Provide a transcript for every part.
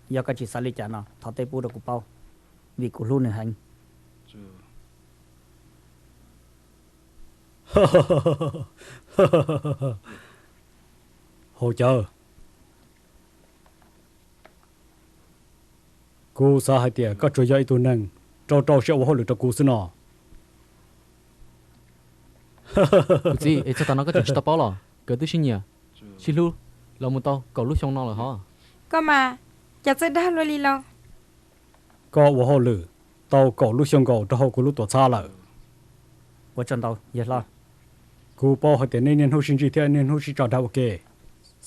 Yog koj tsis xav li cas no, thov teb pub rau kuv paub, vim kuv hlub nws heev. Haus cawv. Kuv xav hais tias koj tsuas yog ib tug neeg rau rau siab ua hauj lwm rau kuv xwb no. Kuv txiv, es txog tav no koj tseem tsis tau paub los? Nkawd twb sib nyiam, sib hlub los mus tau kaum lub xyoo no lawm hov. Koj mas, cas txawj dag luaj li los? Koj ua hauj lwm tau kaum lub xyoo nkaus rau hauv kuv lub tuam txhab lawm. Ua tsaug ntau yawg hlob. Kuv paub hais tias nej niaj hnub sib ntsib thiab niaj hnub sib tso dag ua ke,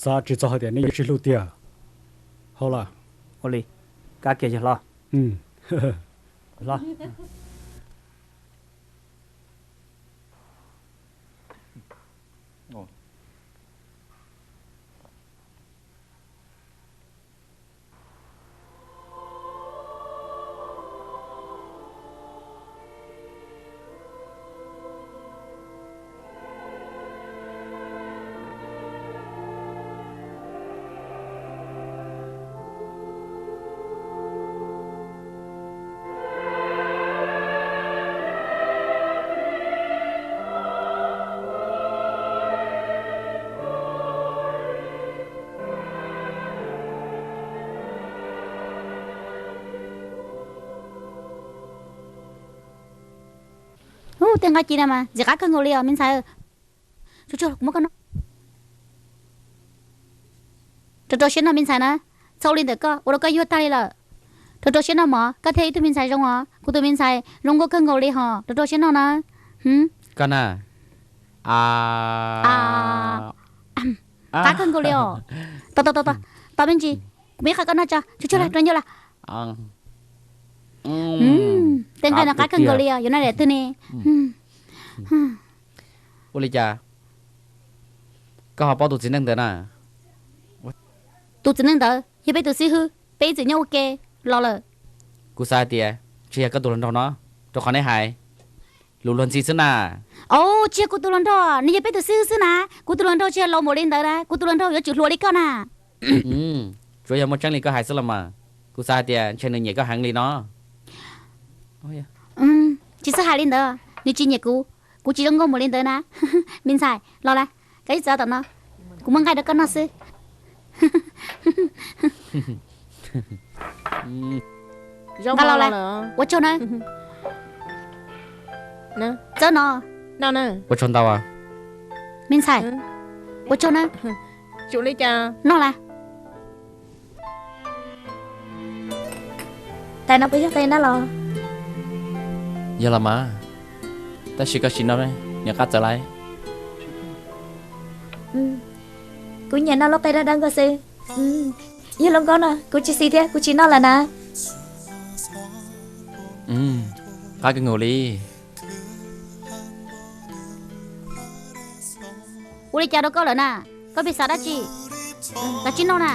xav tsis txog hais tias nej yuav sib hlub tiag. Hauj lwm. Ua li, kab kiag yawg hlob. Hlob. Ub, tej nqaij ci no mas ntxim qab kawg nkaus li os me ntxhais. Tsuag tsuag, kuv muab koj noj. Rau rau siab noj me ntxhais na, txhob ua li ntawm koj ua rau koj yuag tag li lawm. Rau rau siab noj mov, koj thiaj ib tug me ntxhais zoo os, kuv tus me ntxhais zoo nkauj kawg nkaus li hos, rau rau siab noj na. Koj na. Qab kawg nkaus li os. Tos tos tos tos, tos me ntsis, kuv muab ib qho koj noj tso, tsuag tsuag los rau ncauj los. Tej nqaij no qab kawg nkaus li os, yuav noj daim twg ne? Ua li cas koj ho paub tus txiv neej ntawd na? Tus txiv neej ntawd yog peb tus xib hwb, peb ib txwm nyob ua ke los lawm. Kuv xav hais tias ntshe yog koj tus hluas nraug no, rau qhov neb hais lus luag ntxhi xwb na. Au, tsis yog kuv tus hluas nraug, nws yog peb tus xib hwb xwb na. Kuv tus hluas nraug tsis yog laus npaum li ntawd na, kuv tus hluas nraug yuav tsum hluas li koj na. Tsuas yog muaj tseeb li koj hais xwb los mas. Kuv xav hais tias ntshe nws nyiam koj heev li no. Tsis txhob hais li ntawd, nws tsis nyiam kuv, kuv tsis zoo nkauj npaum li ntawd na. Me ntxhais, los lawm, koj ib txwm tom no, kuv muab nqaij rau koj noj xwb. Ntag los lawm, ua tsaug na. Txawb no. Ua tsaug ntau. Me ntxhais, ua tsaug na. Noj lawm. Tais no puas yog tais nab los? Yog los mas, tab sis koj sim noj, nws qab txawv lawm. Kuv nyiam noj lub qe dawb dawb nkaus xwb. Yog lub nkaub no kuv tsis xis thiab, kuv tsis noj lawm na. Qab kawg nkaus li. Ua li cas rau koj lawm na? Koj pheej xav dab tsi? Los tsis noj na.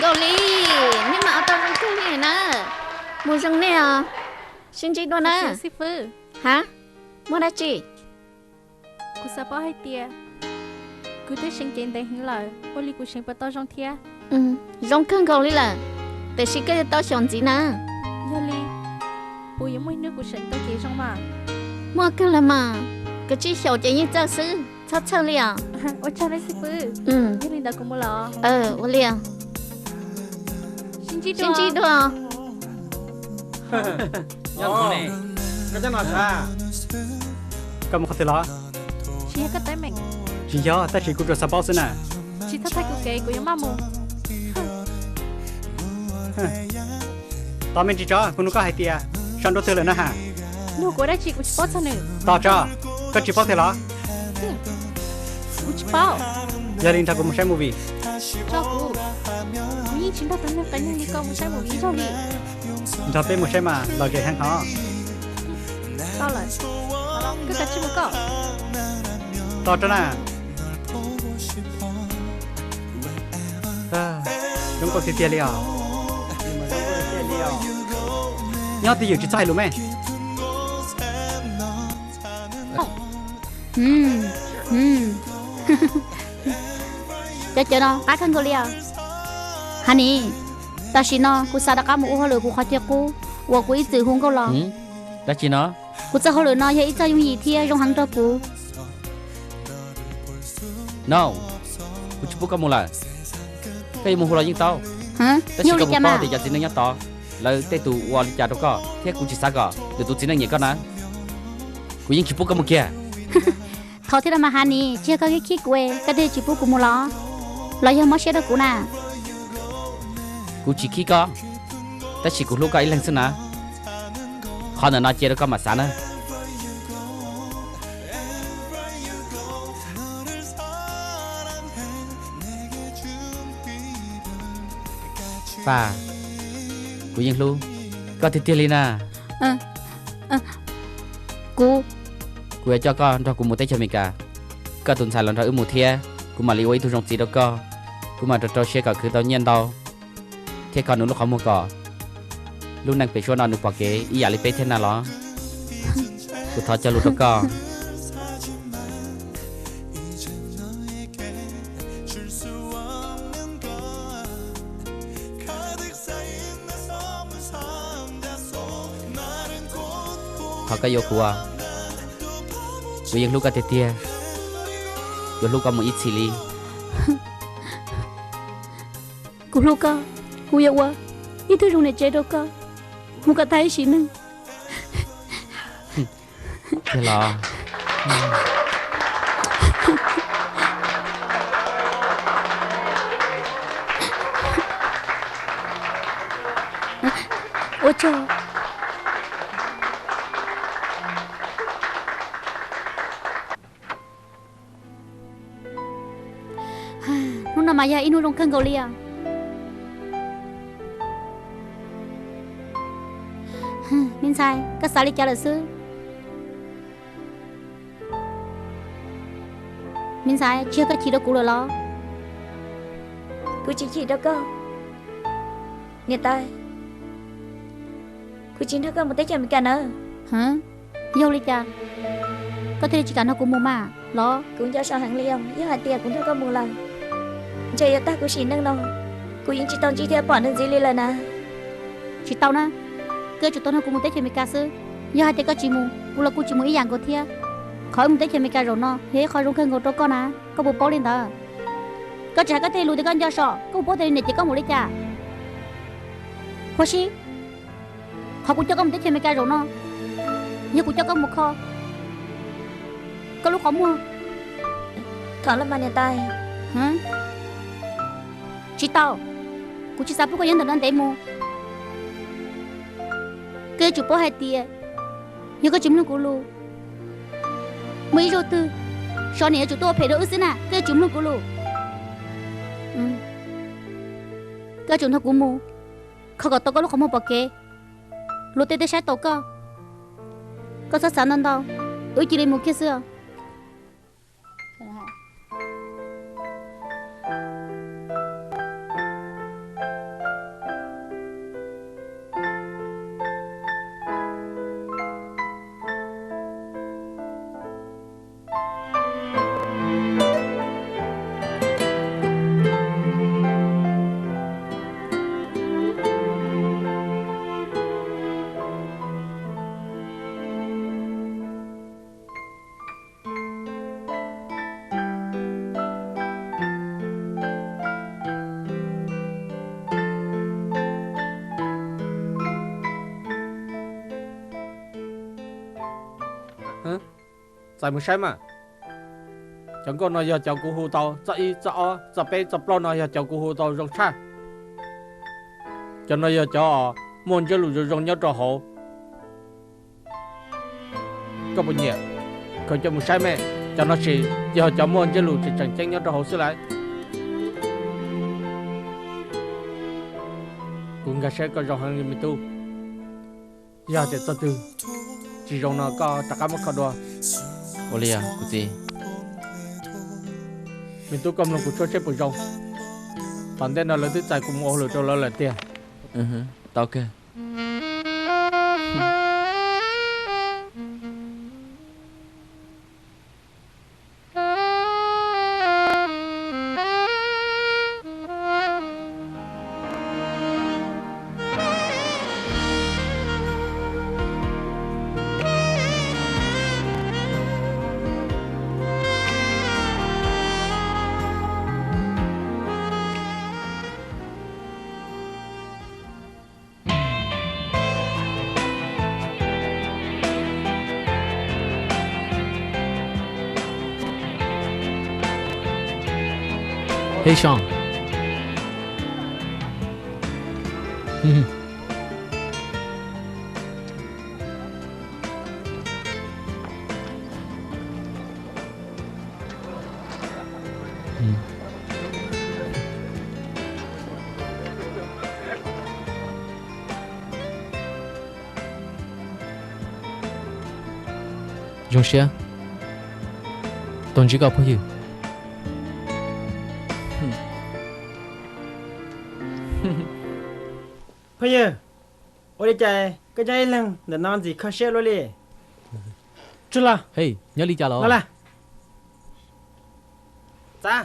Nkaus li, nej mas ua tau zoo kawg li na. Mus zoo nej os. Sib ntsib dua na. Xib fwb. Ha? Muaj dab tsi? Kuv xav paub hais tias kuv twb seev cev ntev heev lawm, ua li kuv seev puas tau zoo thiab? Zoo kawg nkaus li lawm, tiam sis koj yuav tau xyaum ntxiv na. Yog li, puas yuav muaj ib hnub kuv seev tau cev zoo mas? Muaj kawg los mas, koj tsis xyaum ces yeej txawj xwb, txhob txhawj li os. Ua tsaug nej xib fwb. Yog li ntawd kuv mus lawm. Ua li. Sib ntsib dua. Koj mus qhov twg los? Tsis yog koj teeb meem? Tsis yog, tab sis kuv tsuas xav paub xwb na. Tsis txhob thaij kuv kev, kuv yuav maj mus. Tos me ntsis tso, kuv nug koj hais tias sau nruab twg lawm na has. Nug kuv dab tsi kuv tsis paub txog nws. Tos tso, koj tsis paub tiag los? Kuv tsis paub. Yog li nrog kuv mus saib movie. Tso kuv, kuv yeej tsis nrog tus neeg qias neeg li koj mus saib movie ib zaug li. Nrog peb mus saib mas lom zem heev hov. Tau lawm, koj kav tsij mus koj. Tos tso na. Zoo nkauj tiag tiag li os. Nyob twj ywm tsis txhob hais lus me. Cov cawv no qab kawg nkaus li os. Honey, tam sim no kuv xav rov qab mus ua hauj lwm kuv qhov chaw qub uas kuv ib txwm hu nkauj los. Dab tsi no? Kuv txoj hauj lwm no yog ib txoj yooj yim thiab zoo heev rau kuv. No, kuv tsis pub koj mus lawm. Koj yuav mus hu los yeej tau. Tab sis koj puas paub tias cov txiv neej nyob tod, lawv tej tus ua li cas rau koj thiab kuv tsis xav kom lwm tus txiv neej nyiam koj na. Kuv yeej tsis pub koj mus kiag. Thov thiab los mas Honey, tsis yog koj khib khib kuv, koj thiaj tsis pub kuv mus los? Los yog mob siab rau kuv na? Kuv tsis khib koj, tab sis kuv hlub koj ib leeg xwb na. Qhov ntawm no cia rau koj mam xav na. Paj, kuv yeej hlub koj tiag tiag li na. Kuv, kuv yuav coj koj nrog kuv mus teb chaws Amelikas. Koj tus ntxhais los nrog wb mus thiab, kuv mam li ua ib tug zoo txiv rau koj. Kuv mam rau rau siab kom khwv tau nyiaj ntau thiab kho nws lub qhov muag kom lub neej pem suab no nws pom kev ib yam li peb thiab na los. Kuv thov cog lus rau koj. Thov koj yuav kuv, kuv yeej hlub koj tiag tiag, yuav hlub koj mus ib txhis li. Kuv hlub koj, kuv yuav ua ib tug zoo niam tsev rau koj mus kom tag ib sim neej. Tiag los? Ua tsaug. Hnub no mas yog ib hnub zoo kawg nkaus li os. Me ntxhais, koj xav li cas lawm xwb? Me ntxhais, tsis yog koj chim rau kuv lawm los? Kuv tsis chim rau koj, niam tais. Kuv tsis nrog koj mus teb chaws Amelikas na. Yog li cas koj thiaj li tsis kam nrog kuv mus mas los? Kuv nco so heev li os, yog hais tias kuv nrog koj mus lawm, ntshe yuav tag kuv sim neej no, kuv yeej tsis tau ntsib thiab pom nws ntxiv li lawm na. Tsis tau na, koj yuav tsum tau nrog kuv mus teb chaws Amelikas xwb. Yog hais tias koj tsis mus, kuv los kuj tsis mus ib yam nkaus thiab. Qhov wb mus teb chaws Amelikas zaum no yog ib qho zoo kawg nkaus rau koj na, koj puas paub li ntawd? Koj tsis hais koj tej lus tias koj nco so, koj puas paub tias niam cem koj mus li cas? Huab Sib, qhov kuv coj koj mus teb chaws Amelikas zaum no, yog kuv coj koj mus kho koj lub qhov muag. Thov los mas niam tais. Tsis tau, kuv tsis xav pub koj nyob ntawm no ntev mus. Koj yuav tsum paub hais tias yog koj tsis mloog kuv lus, muaj ib zaug twg Sov niam yuav tsum tuaj ua phem rau wb xwb na. Koj yuav tsum mloog kuv lus. Koj yuav tsum nrog kuv mus kho kom tau koj lub qhov muag pom kev, luag tej twb saib taus koj. Koj txhob xav ntau ntau, wb cia li mus kiag xwb os. Txais mus saib mas. Cov nkauj no yog cov kuv hu tau, txoj ib, txoj ob, txoj peb, txoj plaub no yog cov kuv hu tau zoo tshaj. Cov no yog cov muaj ntsiab lus zoo zoo nyob rau hauv. Koj puas nyiam? Khaws coj mus saib me. Cov no ces yog cov muaj ntsiab lus tseem tseem ceeb nyob rau hauv xwb lawm. Kuv nkag siab koj zoo heev li me tub. Yog tias txoj twg tsis zoo no koj rov qab muab kho dua. Ua li os kuv txiv. Me tub, koj mloog kuv tshuab seb puas zoo. Tom ntej no lawv twb txais kuv mus ua hauj lwm rau lawv lawm tiag. Tau kawg. Hej Sean. Zoo siab tau ntsib koj phooj ywg. Phooj ywg, ua li cas koj nyob ib leeg ntawm no ntxim kho siab luaj li? Tsuag los. Hej, nyob li cas los? Los lawm. Txav.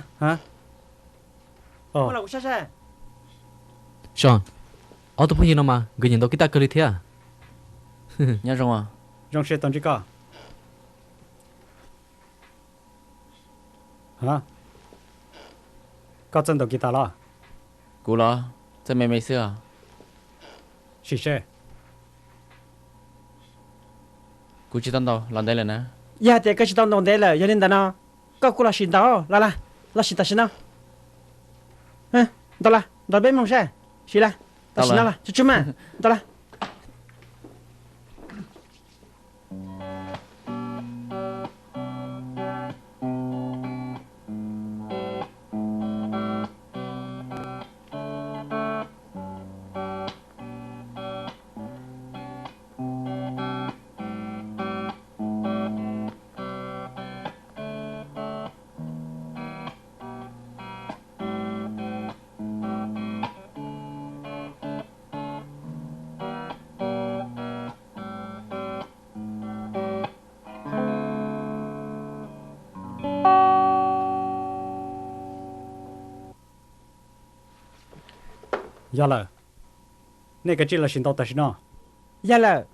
Muab los kuv saib saib. Sean, ob tug phooj ywg no mas nkawd nyiam ntaus kitaj kawg li thiab. Nyob zoo. Zoo siab tau ntsib koj. Koj txawj ntaus kitas los? Kuv los txawj me me xwb os. Sim seb. Kuv tsis tau ntaus los ntev lawm na. Yog hais tias koj tsis tau ntaus ntev lawm, yog li ntawd no koj kuj los sim ntaus los las, los sim tam sim no. Ntaus las, ntaus peb mloog seb, sim las, tam sim no los tsuag tsuag mas, ntaus las. Yog lawm, nej kav tsij los sim ntaus tam sim no. Yog lawm.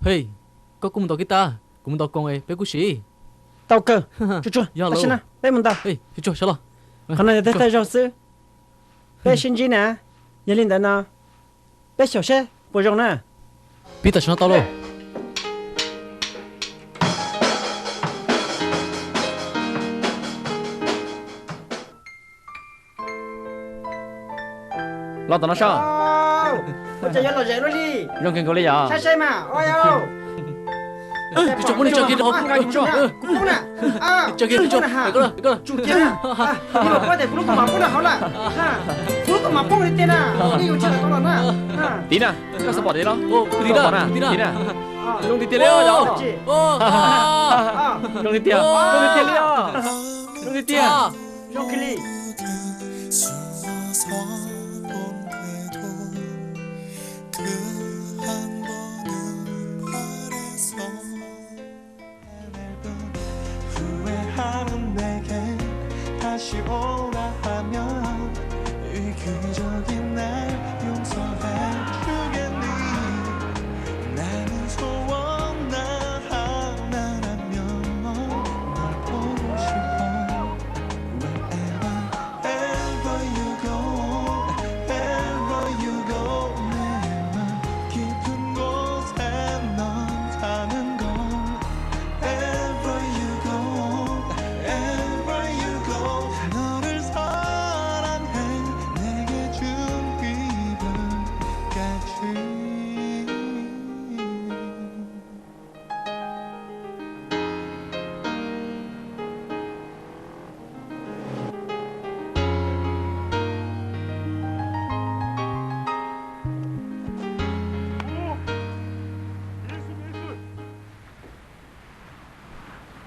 Hej, koj kuj mus ntaus kitas, kuv mus ntaus koos es peb kuj sim. Tau kawg, tsuag tsuag, tam sim no peb mus ntaus. Qhov no yog thawj thawj zaug xwb, peb sib ntsib na, yog li ntawd no peb xyaum seb puas zoo na. Pib tam sim no tau lauj. Los tom no saib. Ua cas yuav lom zem luaj li. Zoo kawg nkaus li yom. Saib saib mas. Ua, tsis tso muab nej tso kiag rau hauv. Tso kiag, tso. Kuv lub kaus mom poob rau hauv lawm. Kuv lub kaus mom poob li tiag na. Tiv na, koj xav pom tiv los? Tiv na, tiv na. Zoo tiag tiag li os. Zoo tiag tiag, zoo tiag tiag li os. Zoo tiag tiag. Zoo kawg li.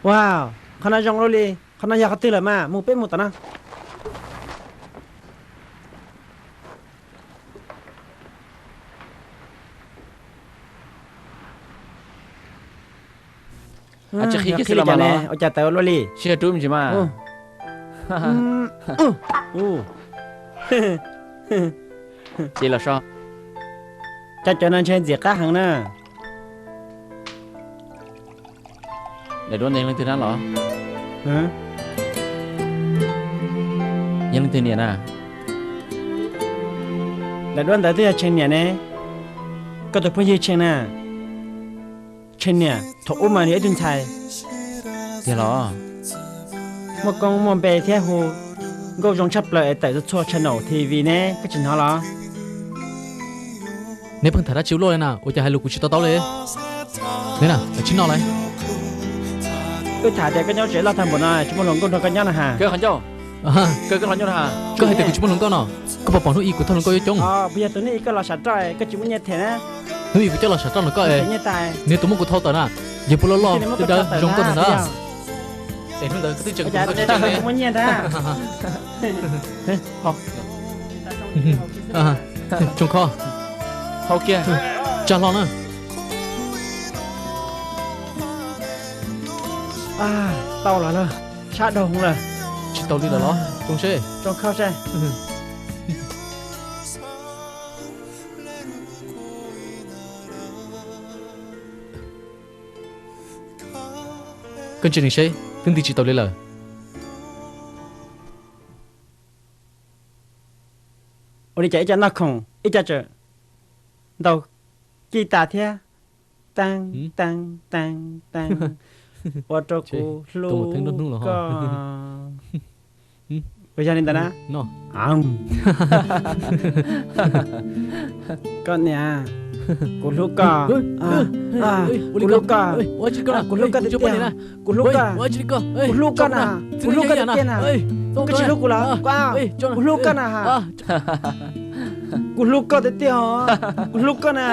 Wow, qhov no zoo luaj li. Qhov no yog qhov twg lawm mas, mus peb mus tom no. Qhib kiag xwb los mas los. Ua cas tawv luaj li. Sib rub me ntsis mas. Ces los so. Cov cov no ntshe ntxim qab heev na. Daim duab ntawd yog leej twg na los? Yog leej twg niam na? Daim duab ntawd twb yog Tshee niam ne. Koj tus phooj ywg Tshee na. Tshee niam thaum ub mas nws yog ib tug ntxhais tiag los? Muaj koob muaj npe thiab hu nkauj zoo tshaj plaws es tawm txhua txhua channel T V ne, koj tsis hnov los? Neb pheej tham dab tsi ua luaj li na, ua cas hais lus kuv tsis to taub li? Neb na, tsis noj lawm. Wb tham tias koj nyob tsev loj tag npaum no tsis muaj hluas nkauj nrog koj nyob no ha. Koj hais tias kuv tsis muaj hluas nkauj no, koj puas pom hnub ib kuv thauj hluas nkauj coob coob? Puas yog tus hnub ib koj los sam roj koj tsis muaj nyiaj them na? Hnub ib kuv coj los sam roj no koj es, nws tus muaj kuv thau tawm na, yog puas loj loj dawb dawb zoo nkauj ntag ntag. Es hnub ntawd koj twb tseem muaj nyiaj ntag. Tsoo kho, hau kiag, tsa hlo na. Tau los lawm, sab dhau lawm. Tsis tau li lawm los? Tsoo seb, tsoo kho seb. Koj ntsia nws seb, twb nti tsis tau li lawm. Ua li cas ib co noj khoom ib co tseem ntaus kij tas thiab. Teeb teeb teeb teeb, ua rau kuv hlub koj. Puas yog li ntawd na? Koj niam, kuv hlub koj, kuv hlub koj, kuv hlub koj tiag tiag, kuv hlub koj, kuv hlub koj na, kuv hlub koj tiag tiag na, koj tsis hlub kuv los? Kuv hlub koj na, kuv hlub koj tiag tiag, kuv hlub koj na.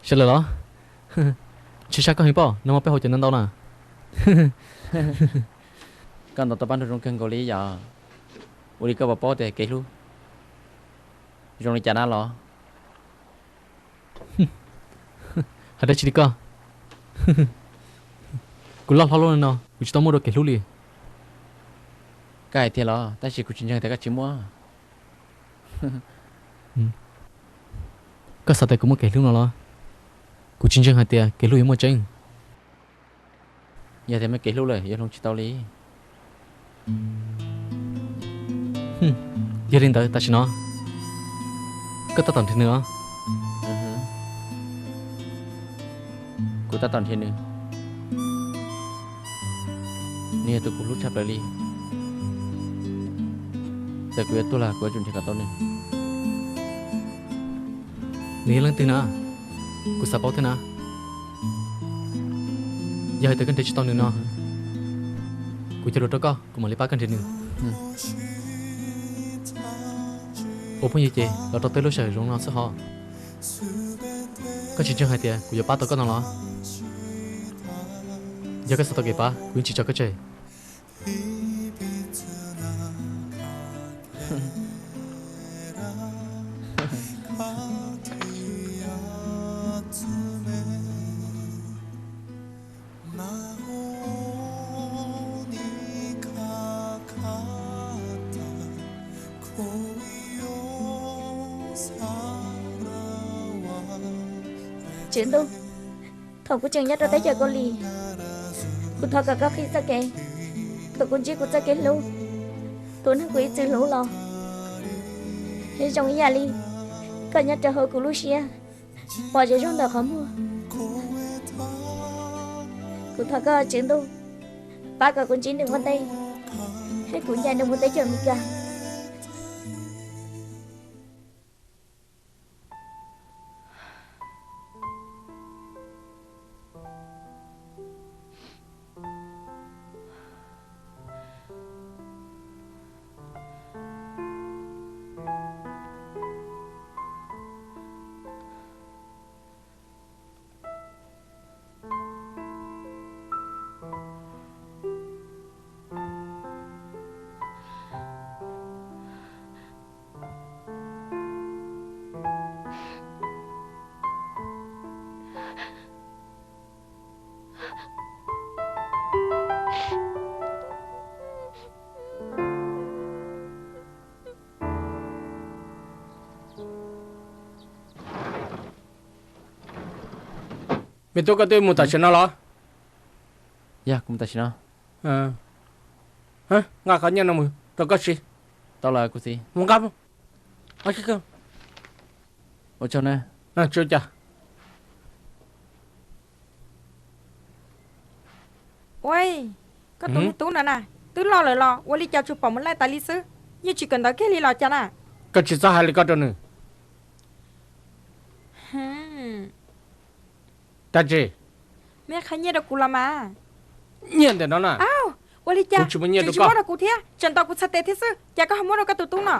Sawv daws los? Tsis sab koj heev pob, nag hmo peb haus cov ntau ntau na. Koj ntaus tau pab nraug zoo kawg nkaus li yom. Ua li koj puas paub tias kev hlub zoo li cas na los? Hais dab tsi li koj? Kuv loj hlob luaj li no kuv tsis tau muaj dua kev hlub li. Koj hais tiag los? Tab sis kuv tsis ntseeg tias koj tsis muaj. Koj xav tias kuv muaj kev hlub no los? Kuv tsis ntseeg hais tias kev hlub yuav muaj tseeb. Yog tias muaj kev hlub lawm yuav hloov tsis tau li. Yog li ntawd tam sim no koj tab tom nrhiav nws los? Kuv tab tom nrhiav nws. Nws yog tus kuv hlub tshaj plaws li. Txawm kuv yuav tuag los kuv yuav tsum nrhiav kom tau nws. Nws yog leej twg na? Kuv xav paub thiab na. Yog hais tias koj nrhiav tsis tau nws no, kuv cog lus rau koj, kuv mam li pab koj nrhiav nws. Ua phooj ywg ces los rau tej lub sij hawm zoo no xwb hos. Koj tsis ntseeg hais tias kuv yuav pab tau koj no los? Yog koj xav tau kev pab, kuv yeej tsis tso koj tseg. Tswv Ntuj, thaum kuv tseem nyob rau teb chaws Kaus Lim, kuv thov kom koj qhib txoj kev kom kuv ntsib kuv txoj kev hlub, tus neeg kuv ib txwm hlub los. Zoo ib yam li koj nyob rau hauv kuv lub siab, pom zoo zoo ntawm qhov muag. Kuv thov koj Tswv Ntuj, pab kom kuv ntsib nws ua ntej, thiab kuv ncaim nws mus teb chaws Amelikas. Me tub, koj twb mus tam sim no los? Yog, kuv mus tam sim no. Nqa qhov nyiaj no mus rau koj siv. Tau lawm kuv txiv. Mus nqa mus. Ua tsaug na. Tsis ua cas. Ua, koj tus me tub no na, twb loj lawm los ua li cas tsuas pom mus laij tas li xwb, yeej tsis kawm ntawv kiag li los cas na? Koj tsis txhob hais li ko rau nws. Dab tsi? Neb qhia nyiaj rau kuv los mas. Nyiaj ntawm no na. Ua li cas tsis muaj nyiaj rau kuv thiab, tseem ntau kuv txhais tes thiab xwb, cas koj ho muab rau koj tus tub no?